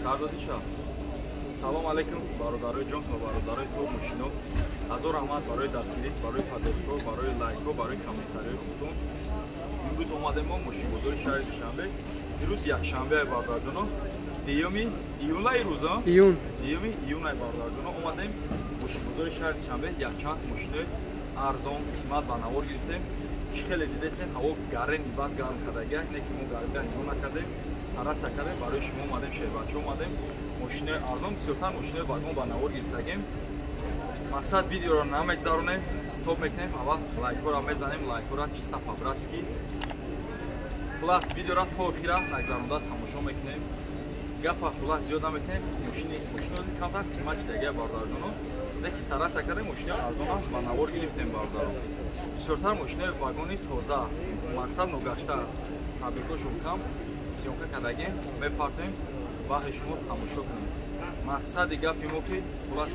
Сар додиша. Салом алейкум, бародарои ҷон ва бародарои топ мошино. Ҳазор раҳмат барои дастгирӣ, барои поддержка, барои лайкҳо, барои комментариҳои худтон. Имрӯз омадем мо мошинбозори шаҳри Душанбе. Имрӯз якшанбе, бародарҷоно, 2 июла ирӯза? Июн. 2 июна, бародарҷоно, омадем мошинбозори шаҳри Душанбе, якчанд мошинои арзон қимат ба навор гирифтем. Чӣ хеле дидесен, ҳаво гарени бад гарм кардагия, не ки мо гармида нигоҳ накардем, стараться кардем, барои шумо омадем, шербача омадем, мошинои арзон, бисёртар мошинои вагон ба навор гирифтагем. Мақсад видеоро намегзаронем, стоп мекунем, аввал лайкҳоро мезанем, лайкҳоро чисто по-братски. Хулас, видеоро то охира нагзаронда тамошо мекунем. Гапа хулас зиёд намекунем, мошинози камтар қимат шидагия, бародарҷоно, леки стараться кардем, мошинои арзонам ба навор гирифтем, бародарон. Бисёртар мошинои вагони тоза аст, мақсад ногашта аст, пробегошон кам, съёмка кардагем, мепартем, баҳри шумо тамошо кунем. Мақсади гапи мо ки хулас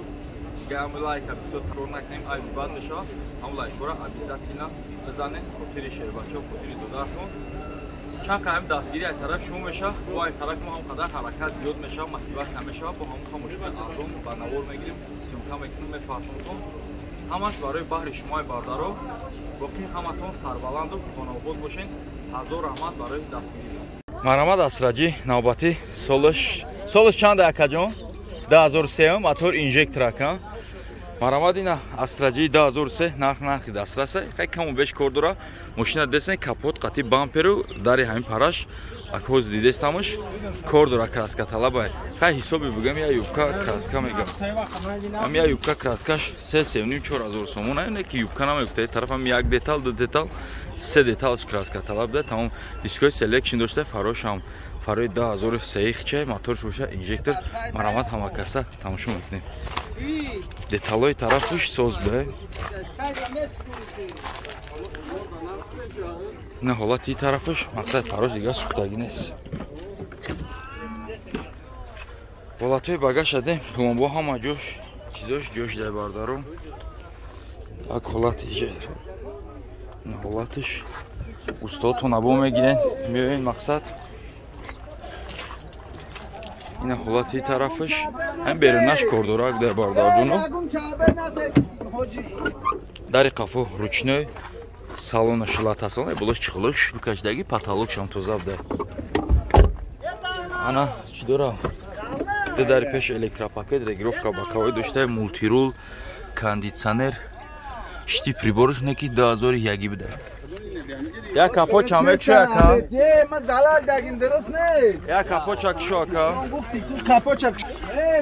гами лайка бисёр такрор накунем, айби бад мешавад, ҳамн лайкҳоро обязательно бизанед, хотири шербачао, хотири додаратон. Чанд қадам дастгирӣ аз тарафи шумо мешавад, бо ай тарафи мо ҳам қадар ҳаракат зиёд мешавад, мотиватсия мешавад, бо ҳамон мошинои арзон ба навор мегирем, съёмка мекунем, мепартонтон. Ҳамаш барои баҳри шумои бародаро. Боқӣ ҳаматон сарбаланду хонаобод бошен. Ҳазор раҳмат барои дастгиритон. Марҳамат, Астра Ҷи навбатӣ, солаш чанда, акаҷон? 2003, мотор инжектор, ака. Марҳамат, ина Астра Ҷи 2003, нарх нархи дастраса, хай каму беш кор дора. Мошина десен, капот қати бамперу дари ҳамин параш акҳоз дидестамаш кор дора, краска талабай. Хай ҳисоби бигам, я юбка краска мегам. Ҳам я юбка краскаш 3 3,5 4 ҳазор сомон, не ки юбка намегуфта, тарафам як детал, ду детал, се деталш краска талаб да, тамом. Дискои селекшн дошта, фарошам фарои 2003 хча, моторш боша инжектор. Марҳамат, ҳама каса тамошо мекунем. Деталои тарафаш соз бе. На ҳолати тарафаш, мақсад фарош дига сӯхтагӣ нест. Ҳолатҳои багаж адем, пломбо ҳама ҷош, чизош ҷош дай, бародаро. Як ҳолати на ҳолаташ устодтон або мегирен, меоен, мақсад ина ҳолати тарафаш, ҳам берунаш кордорак дар, бародарҷоно. Дари қафо ручной, салона шилата салона, болош чиқилош бикашдаги, потолокшам тоза буда. Ана чӣ дора? Дари пеш электропакет, регулировка боковой дошта, мультирул, кондитсионер, шти приборш неки 2001 буда. Як капот чамек шо, ака? Як капот чак шо, ака?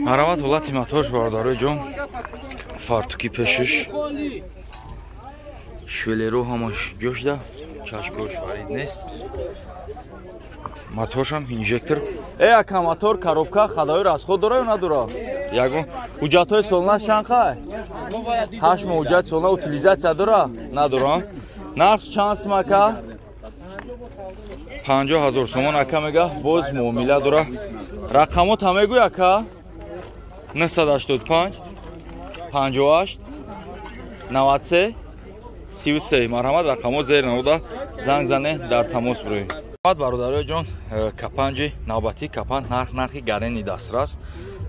Марҳамат, ҳолати моторш, бародарои ҷон, фартуки пешиш, швелеро ҳамаш ҷошда, чашкош варид нест. Моторшам инжектор. Э, ака, мотор, коробка, ходовой расход дора ё надора? Ягон ҳуҷҷатҳои солона чанд қай? 8 моҳ ҳуҷҷати солона, утилизатсия дора? Надора. Нарх чанд сум, ака? 50 000 сомон ака мега, боз муомила дора. Рақамота мегӯй, ака? 985 58 93 33. Марҳамат, рақамҳо зер навода, занг зане, дар тамос бироед. Бародарои ҷон, К5-и навбатӣ, К5, нарх нархи гарени дастрас.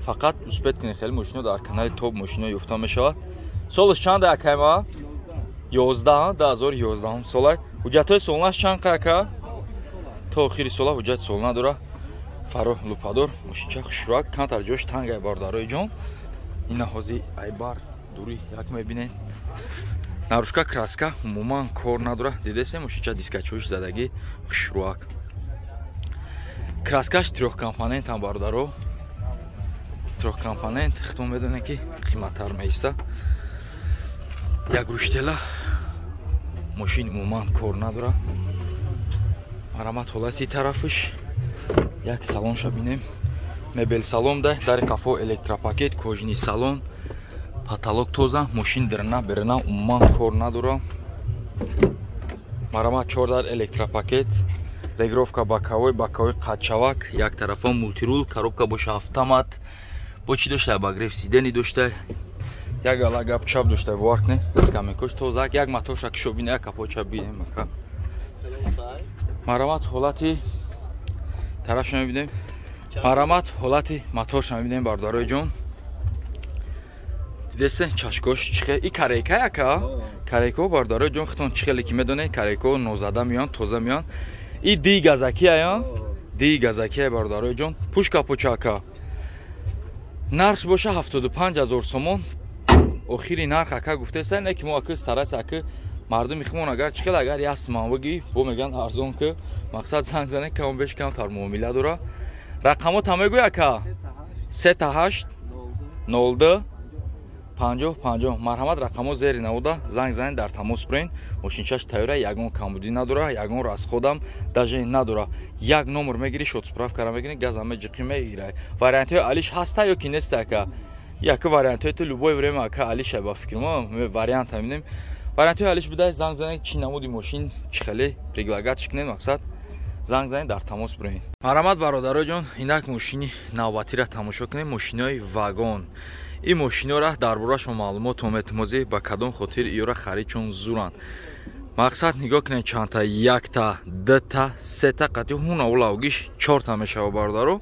Фақат успеть кунед, хеле мошино дар канали топ мошино ёфта мешавад. Солаш чанда, акайма? 11, 2011 сола. Ҳуҷҷатҳои солонаш чанд қа, ака? То охири сола ҳуҷҷати солона дора. Фаро лупадор, мошинча хушрӯак, камтар ҷош тангай, бародарои ҷон. Ина ҳози айбар дури як мебинед. Наружка краска умуман кор надора. Дидесе, мошинча дискачош задагӣ, хушрӯак. Краскаш трёхкомпонентам, бародаро. Трёхкомпонент худтон медонед ки қиматтар меиста. Як рӯштела мошин умуман кор надора. Марҳамат, ҳолати тарафаш, як салонша бинем. Мебел салон да, дари қафо электропакет, кожаный салон, потолок тоза, мошин дирна берна умуман кор надора. Марҳамат, чор дар электропакет, регулировка боковой, боковой қадчавак, як тарафа мультирул, коробка боша автомат. Бо чӣ дошта? Обогрев сидений дошта, як ала гап чап дошта, бовар кунед, скамейкош тоза. Як моторша кишо бина, як капотша бинем, ака. Марҳамат, ҳолати тарафша мебинем. Марҳамат, ҳолати моторша мебинем, бародарои ҷон. Дидесте, чашкош чихе и карейка яка? Карейко, бародарои ҷон, хитон чихеле ки медонед, карейко нозада меён, тоза меён. И ди газаки ая? Ди газаки ая, бародарои ҷон. Пушка почака. Нархш боша 75 000 сомон. Охири нарх ака гуфтеса, не ки мо ака старас ака мардуми химон агар чихел агар ясман бигӣ, бо меган арзон ки мақсад занг зане, кам беш камтар муомила дора. Рақамо та мегӯй, ака? 3 8 02 50 50. Марҳамат, рақамо зери навода, занг занед, дар тамос бирен. Мошинчаш тайёра, ягон камбудӣ надора, ягон расход ам даже надора. Як номер мегирӣ, счёт справка ра мегирӣ, газам меҷиқӣ, мегирай. Вариантҳои алиш ҳаста ё ки неста, ака? Яка вариантҳои ту любое время, ака, алиша ба фикр мо вариант мебинем. Вариантҳои алиш бидай, занг занед, чӣ намуди мошин, чӣ хеле предлагать кунед, мақсад занг занед, дар тамос бирен. Марҳамат, бародарои ҷон, инак мошини навбатиро тамошо кунем, мошинои вагон. Ин мошинора дар борашон маълумот ометмозӣ, ба кадом хотир иёра харид, чун зуранд. Мақсад, нигоҳ кунед, чандта: якта, дута, сета, қатъи ҳунавлавгиш чорта мешава, бародаро.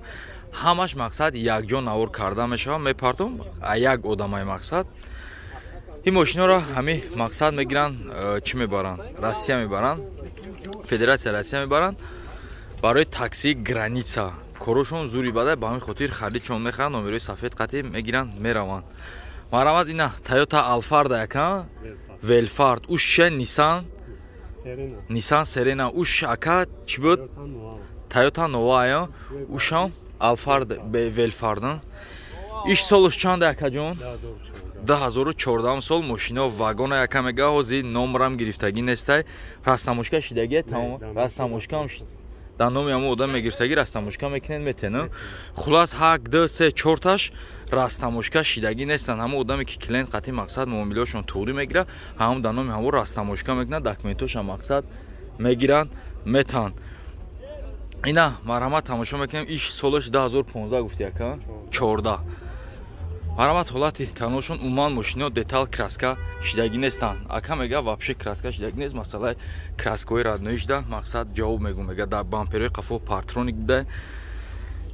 Ҳамаш мақсад якҷо навор карда мешава, мепартом як одамай. Мақсад, ин мошинора ҳами мақсад мегиранд, чӣ мебаранд? Россия мебаранд, Федератсия Россия мебаранд барои такси, граница корошон зури бада, ба ҳамин хотир харидшон мехаранд, номерои сафед қатъи мегиранд, мераванд. Марҳамат, ина Тойота Алфарда яка, Велфард. Уш че? Нисан, Нисан Серена. Уш, ака, чӣ буд? Тойота Нова ая. Ушам Алфард, Велфард. Иш солуш чанд, акаҷон? 2014 сол. Мошино вагона яка, мега ҳозир номрам гирифтагӣ нестай, растамошка шидагия, тамом, растамошкам дар номи ҳамо одам мегирифтагӣ, растамошка мекунед, метена. Хулас, ҳак, д, се, чорташ растамошка шидагӣ нестанд. Ҳамо одаме ки клиент қатъи мақсад муомилаошон туғрӣ мегирад, ҳамон дар номи ҳамо растамошка мекунад, документоша мақсад мегиранд, метанд. Ина, марҳамат, тамошо мекунем. Иш солаш 2015 гуфти, яка? 14. Марҳамат, ҳолати таношон. Умуман мошино детал краска шидагӣ нестанд. Ака мега, вообще краска шидагӣ нест, масъалаи краска ҳои родной шда мақсад ҷавоб мегӯ. Мега, дар бамперои қафо парктроник буда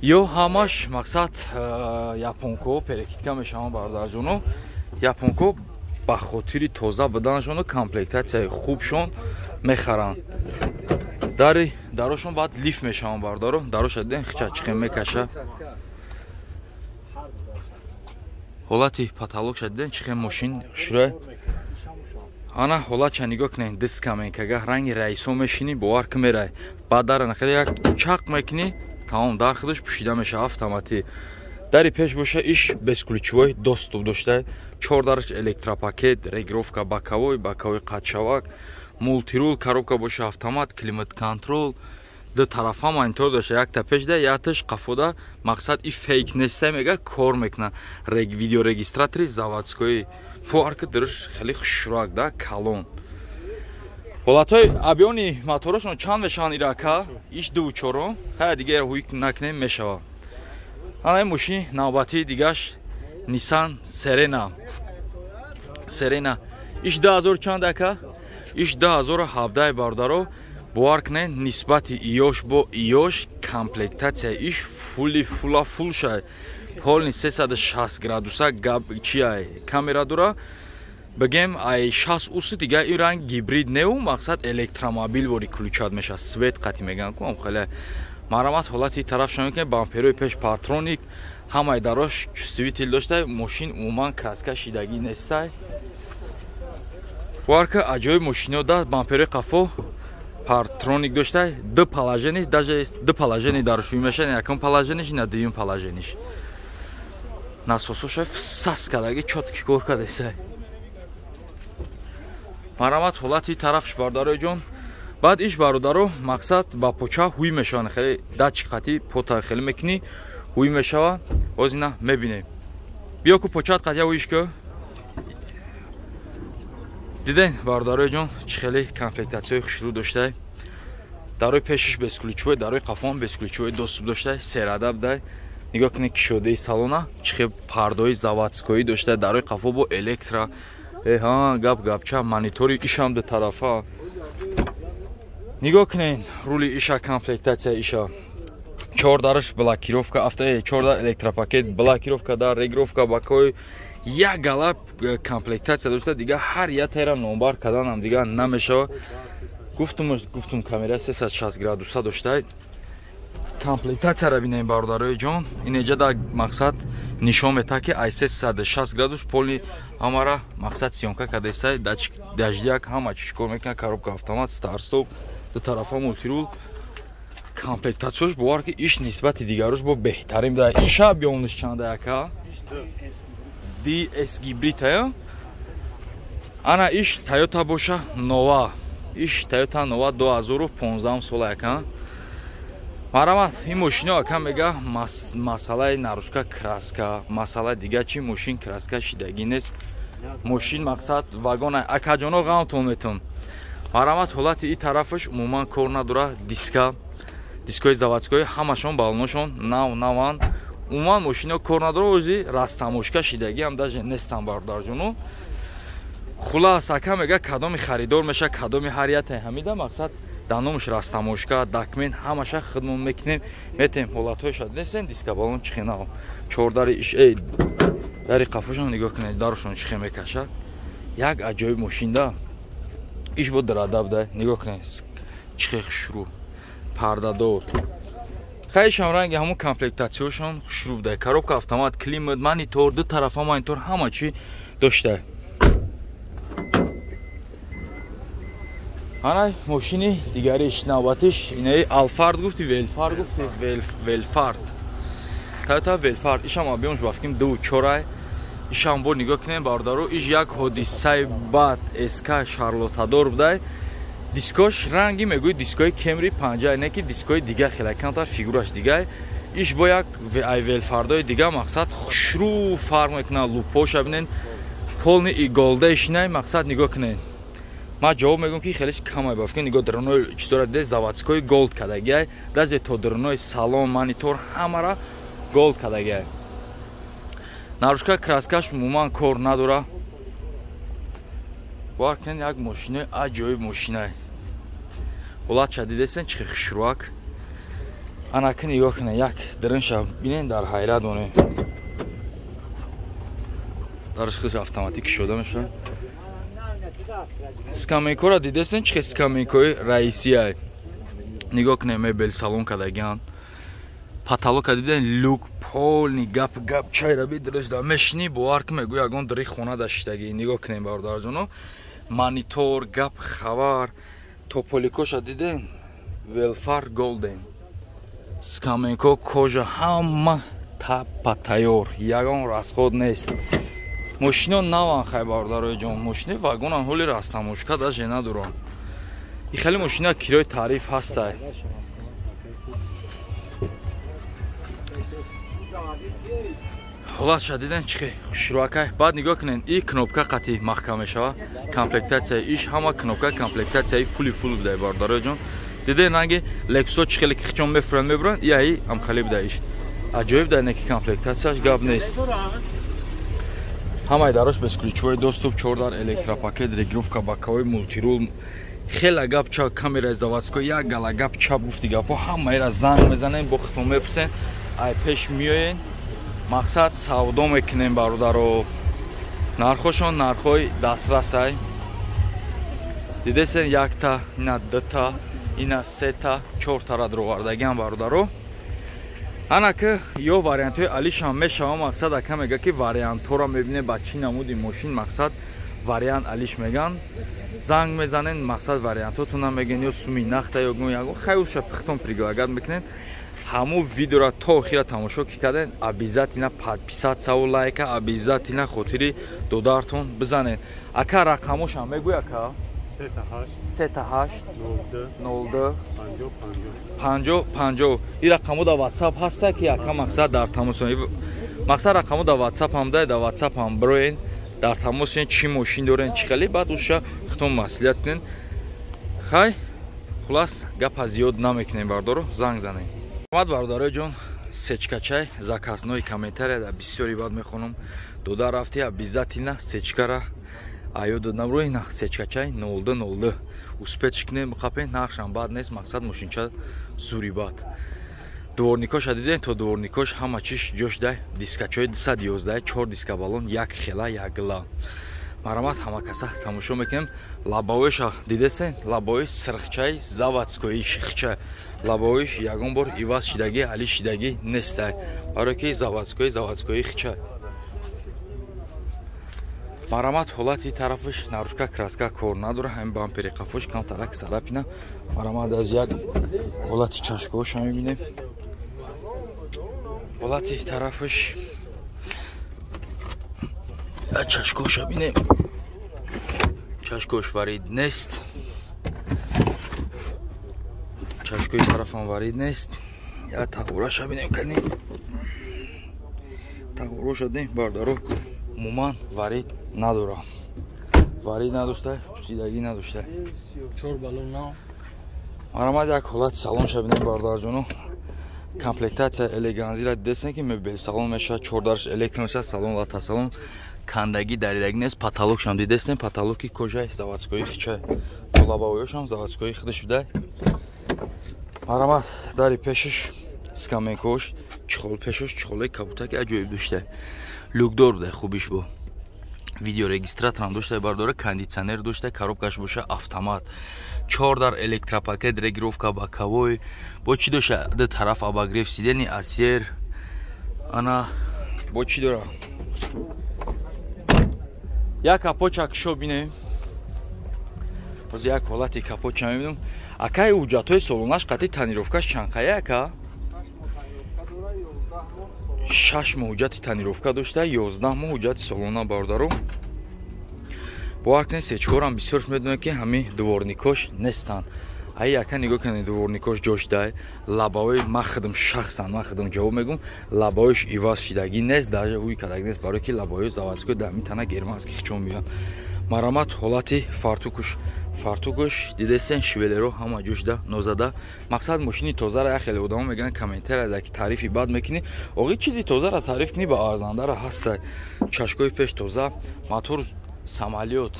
ё ҳамаш мақсад японко перекидка мешаванд, бародарҷоно. Японко ба хотири тоза буданашону комплектация и хубшон мехаранд. Дари дарошон баъд лифт мешаванд, бародаро. Дароша диден, хича чихе мекаша. Ҳолати потолок ша диден, чихе мошин хушрӯ. Ана ҳолатша нигоҳ кунед, дискаменкага ранги раисо мешинӣ, бовар ки мерай. Баъд дара нахеда як чақ мекунӣ, тамом, дар худаш пӯшида мешава автоматӣ. Дари пеш боша, иш бесключевой доступ дошта, чор дараш электропакет, регулировка боковой, боковой қатшавак, мультируль, коробка боша автомат, климат контроль, ду тарафа монитор дошта, якта пешда, якташ қафода. Мақсад, и фейк неста, мега, кор мекуна. Видеорегистратор и заводской. Пуарка дурш хеле хушрӯак да, калон. Ҳолатҳои объём и моторошон чанд мешаванд ирака? Иш дуву чорум, хая, дига ҳуй накунем, мешава. Ана ин мошини навбатии дигаш Нисан Серена. Серена иш 2000 чанд, ака? Иш 2017, бародаро. Бовар кунед, нисбати иёш бо иёш комплектация иш фули фула фул шай, полный 360 градуса гап чиай камера дора. Бигем, ай 60 уси дига ин ранг гибрид неу, мақсад электромобил бори включать меша, свет қати меган ку хеле. Марҳамат, ҳолати тараф мекунед, бамперои пеш парктроник, ҳамаи дарош чувствитель дошта. Мошин умуман краска шидагӣ нестай. Бовар ка, аҷоиб мошино да. Бамперои қафо парктроник дошта, ду положение, даже ду положение даршӯй мешавад, якум положение ш ина, дуюм положение ш. Насосоша сас кадаги, чётко кор кадесай. Марҳамат, ҳолати тарафш, бародарои ҷон. Баъд иш, бародаро, мақсад ба поча ҳуй мешаванд, хеле датчик қати пота хеле мекунӣ, ҳуй мешава. Боз ина мебинем, биё ку почат қатя ҳуиш ку. Диден, бародарои ҷон, чӣ хеле комплектация и хушрӯ доштай. Дарои пешиш бесключевой, дарои қафон бесключевой доступ доштай, серада будай. Нигоҳ кунед, кишодаи салона чӣ хел пардои заводской ӣ дошта. Дарои қафо бо электро эҳа, гап гапча, монитори ишам ду тарафа. Нигоҳ кунед, рули иша, комплектация иша. Чор дараш блокировка, авто чор дар электропакет, блокировка дар регировка бакои як гала комплектация дошта, дига ҳар як тайра номбар карданам дига намешава. Гуфтум камера 360 градуса дошта. Комплектацияра бинем бародарои ҷон. Ин эҷа да мақсад нишон метаҳад ки ай 360 градус полни ҳамара мақсад съёмка кардааста, даждяк ҳама чӣ кор мекунад, коробка автомат, старт-стоп, ду тарафа мультирул. Комплектатсияш бовар ки иш нисбати дигарош бо беҳтарин буда. Иша биёмниш чанда яка? DS гибрид ая? Ана иш Toyota боша Nova. Иш Toyota Nova 2015 сола яка. Марамат, ин мошино ака мега масъалаи нарушка краска, масъалаи дига чи мошин краска шидагӣ нест. Мошин мақсад вагона акаҷоно ғамтон метон. Марамат, ҳолати и тарафаш умуман кор надора, диска, дискои заводской ҳамашон балоношон нав наванд. Умуман мошино кор надора, ози растамошка шидагӣ ҳам даже нестан бародарҷоно. Хулас ака мега кадоми харидор меша, кадоми ҳар яте ҳамида мақсад дар номаш растамошка, документ ҳамаша хидмон мекунем, метем ҳолатҳояша нестен, диска балон чихе нав. Чор дари иш дари қафошон нигоҳ кунед, дарошон чихе мекаша. Як аҷоиб мошинда. Иш бо дарадаб да, нигоҳ кунед, чихе хушрӯ, пардадор. Хайшам ранги ҳамон комплектатсияшон хушрӯ буда. Коробка автомат, климат, монитор, ду тарафа монитор, ҳама чи дошта. Ана мошини дигариш навбатиш инаи Алфард гуфти, Велфард гуфти, Велфард. Toyota Велфард. Ишам объёмш ба фикрам 2.4. Ишам бо нигоҳ кунем бародаро, иш як ҳодисаи бад СК Шарлотадор буда. Дискош ранги мегӯи дискои Camry 50, не ки дискои дига хеле камтар фигураш дига. Иш бо як ай Велфардои дига мақсад хушрӯ фарқ мекунад, лупоша бинен, полни иголдаиш най мақсад нигоҳ кунед. Ман ҷавоб мегӯям ки хелеш камай ба фикр нигоҳ дронои чизора диде заводской голд кардагиай, даже то дронои салон, монитор ҳамара голд кардагиай. Нарушка краскаш умуман кор надора. Бовар кунед як мошинаи аҷоиб мошинай. Ҳолатша дидесен чихе хушрӯак. Анаки нигоҳ кунед, як дринша бинен дар ҳайрат монед. Дараш хелеш автоматик кушода мешавад. Скамейкора дидесен чихе скамейкои раисиай. Нигоҳ кунед, мебел салон кардагиан. Потолока диден люк полни гап гап чайра бидреш да мешини бовар ки мегӯ ягон дари хона да шиштагӣ. Нигоҳ кунед бародарҷоно, монитор, гап хабар, тополикоша диден, Велфар Голден. Скамейко, кожа ҳама тапа тайёр, ягон расход нест. Мошино наван хай бародарои ҷон, мошини вагонан ҳоли растамошка даже надоранд. И хеле мошина кирои таъриф ҳастай. Ҳолатша диден чихе хушрӯакай. Баъд нигоҳ кунед, и кнопка қатъи маҳкам мешава. Комплектатсияи иш ҳама кнопка комплектатсияи фули фул будай бародарои ҷон. Диден ранги Лексо чихеле ки хичон мефуранд мебуранд, и аи ҳамхеле буда иш. Аҷоиб дар неки комплектатсияш гап нест. Ҳамаи дарош бесключевой доступ, чор дар электропакет, регировка боковой, мультирул, хела гап чап, камераи заводской, як гала гап чап гуфти гапҳо ҳамаира занг мезанем, бо хитон мепурсен, ай пеш меоен, мақсад савдо мекунем бародаро. Нархошон нархҳои дастрасай. Дидесен якта, ина дута, ина сета, чортара дровардагиам бародаро. Ана ки ё вариантҳои алишам мешава, мақсад ака мега ки вариантҳоро мебинем ба чӣ намуди мошин, мақсад вариант алиш меган. Занг мезанен, мақсад вариантҳотона мегӯен, ё суми нахта ё гӯ ягон хайуша пихтон предлагать мекунен. Ҳамун видеоро то охира тамошо ки карден, обязательно подписаться лайка, обязательно хотири додартон бизанед. Ака рақамошам мегӯй ака? 3 8 02 50 50. Ин рақамо дар WhatsApp ҳаста ки ака мақсад дар тамос, мақсад рақамо дар WhatsApp ҳам да, дар WhatsApp ҳам бироен, дар тамос чӣ мошин дорен, чӣ хеле, баъд уша хитон маслиҳат кунен. Хай, хулас гапа зиёд намекунем бардоро, занг занем. Мад бародарои ҷон, сечкачай заказной комментария дар бисёри бад мехонам. Дода рафти обязательно сечкара аё додам рӯи на сечкачай 02 02. Успеть кунем бихапен, нархшам бад нест, мақсад мошинча зури бад. Дворникоша дидем, то дворникош ҳама чиш ҷош дай. Дискачои 211, 4 диска балон, як хела, як гила. Марҳамат, ҳама каса тамошо мекунем. Лабовоиша дидесен, лабовои сирхчаи заводскои шихча. Лабовоиш ягон бор иваз шидагӣ, али шидагӣ нестай. Барои ки заводскои хича. Марҳамат, ҳолати тарафаш нарушка краска кор надора, ҳамин бампери қафош камтарак сарапина. Марҳамат, аз як ҳолати чашкоша мебинем. Ҳолати тарафаш чашкоша бинем. Чашкош варид нест. Чашкои тарафам варид нест. Я тағураша бинем кани. Тағуроша дем бардаро умуман варид надора. Варид надошта, пусидагӣ надошта. 4 баллон нав. Марҳамат, як ҳолати салонша бинем бародарҷоно. Комплектатсия элеганзира дидесен ки мебел салон мешавад, 4 дарш электро мешавад, салон лата салон. Кандагӣ даридагӣ нест, потолокшам дидесен, потолоки кожаи заводскои хича. Лабовоёшам заводскои худаш буда. Марҳамат, дари пешаш скаменкош, чехол пешаш, чехолаи кабутаки аҷоиб дошта. Люкдор буда, хубиш бо. Видеорегистраторам дошта бардора, кондитсионер дошта, коробкаш боша автомат. 4 дар электропакет, регировка боковой. Бо чӣ дошта? Ду тараф обогрев сидени, асер. Ана бо чӣ дора? Як капоча кишо бинем. Боз як ҳолати капоча мебинем. Акай ҳуҷҷатҳои солонаш қатъи тонировкаш чанд қая ака? 6 моҳ ҳуҷҷати тонировка дошта, 11 моҳ ҳуҷҷати солона бародаро. Бовар кунед, сечкорам бисёрш медонад ки ҳамин дворникош нестанд. Ай яка нигоҳ кунед, дворникош ҷош дай. Лабовои ман худам шахсан, ман худам ҷавоб мегӯм, лабовоиш иваз шидагӣ нест, даже ӯи кадагӣ нест, барое ки лабовои заводской дар ҳамин тана германски хичон меоянд. Марҳамат, ҳолати фартукуш. Фартукуш дидесен, швелеро ҳама ҷошда нозада. Мақсад мошини тозара як хеле одамо мегӯянд комментария ки таърифи бад мекунӣ. Оғи чизи тозара таъриф кунӣ ба арзандара ҳаста. Чашкои пеш тоза, мотор самолёт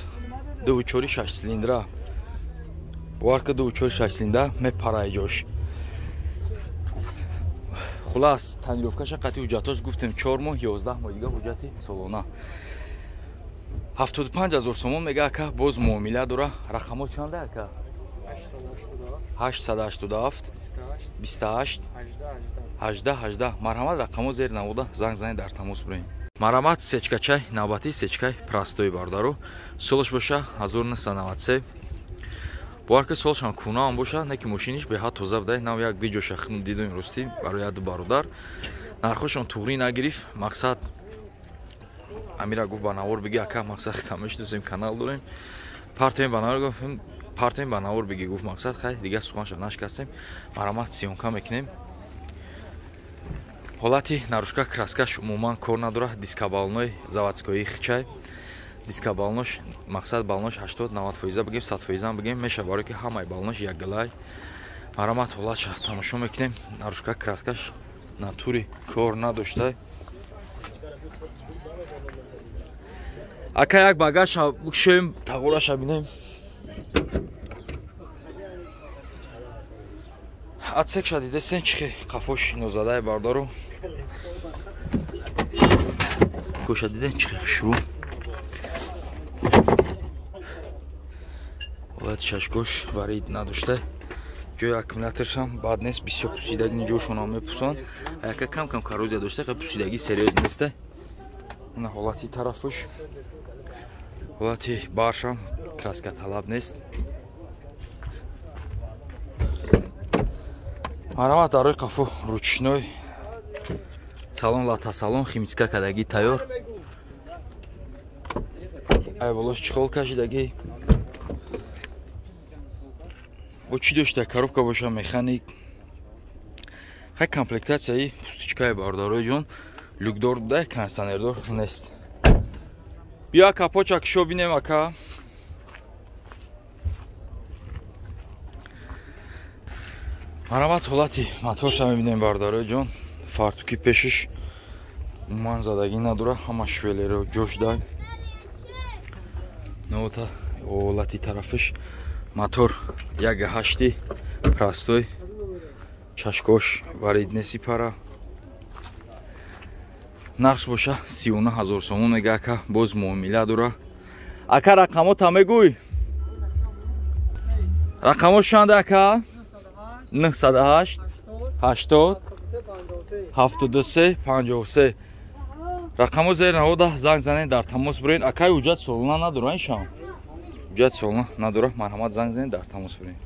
2.4 6 цилиндра. Бовар ки 2.4 6 цилиндра мепарай ҷош. Хулас, тонировкаша қатъи ҳуҷҷатош гуфтем 4 моҳ, 11 моҳ дига ҳуҷҷати солона. 75 000 сомон мега ака, боз муомила дора. Рақамҳо чанда ака? 887 28 18 18. Марҳамат, рақамҳо зер навода занг занед, дар тамос бурем. Марҳамат, сечкачай навбатӣ сечкай простои бародаро. Солаш боша 1993. Бовар ки солшам кунаам боша, не ки мошиниш беҳад тоза буда. Нав як ди ҷоша худам дидем ростӣ барои як ду бародар. Нархошон туғрӣ нагирифт. Мақсад Амира гуфт ба навор биги ака, мақсад тамошдосем, канал дорем. Партем ба навор гуфтем, партем ба навор биги гуфт мақсад хай дига суханша нашкастем. Марҳамат, съёмка мекунем. Ҳолати нарушка краскаш умуман кор надора, диска балонои заводскои хичай. Диска балонош мақсад балонош 80-90% бигем, 100% бигем меша, барои ки ҳамаи балонош як галай. Марҳамат, ҳолатша тамошо мекунем. Нарушка краскаш натури кор надошта. Ака як багажа бикшоем, тағораша бинем. Отсекша дидесен чихе қафош нозадай бародаро. Коша диден чихе хушрӯ. Ҳолати чашкош варид надошта. Ҷои аккумуляторшам бад нест, бисёр пусидагӣ ҷошонам мепусанд. Яка кам-кам коррозия дошта, хеле пусидагӣ серьёз неста. Ина ҳолати тарафаш. Ҳолати баршам краска талаб нест. Марҳамат, дарои қафо ручной салон лата салон химчистка кардагӣ тайёр. Ай болош чехол кашидагӣ. Бо чӣ дошта? Коробка боша механик. Хай комплектатсияи пустичкаи бародарои ҷон, люкдор буда, кондитсионердор нест. Биё капоча кишо бинем ака. Марҳамат, ҳолати моторша мебинем бародарои ҷон. Фартуки пешиш умуман задагӣ надора, ҳама швелеро ҷош дай. Нота ҳолати тарафиш мотор 1.8 простой. Чашкош варид неси пара. Нархш боша 39 000 сомон мега ака, боз муомила дора. Ака, рақамота мегӯй? Рақамо чанда, ака? 908 80 73 53. Рақамо зери навода, занг занед, дар тамос бирен. Акай, ҳуҷҷат солона надора ишам? Ҳуҷҷат солона надора. Марҳамат, занг занед, дар тамос бирен.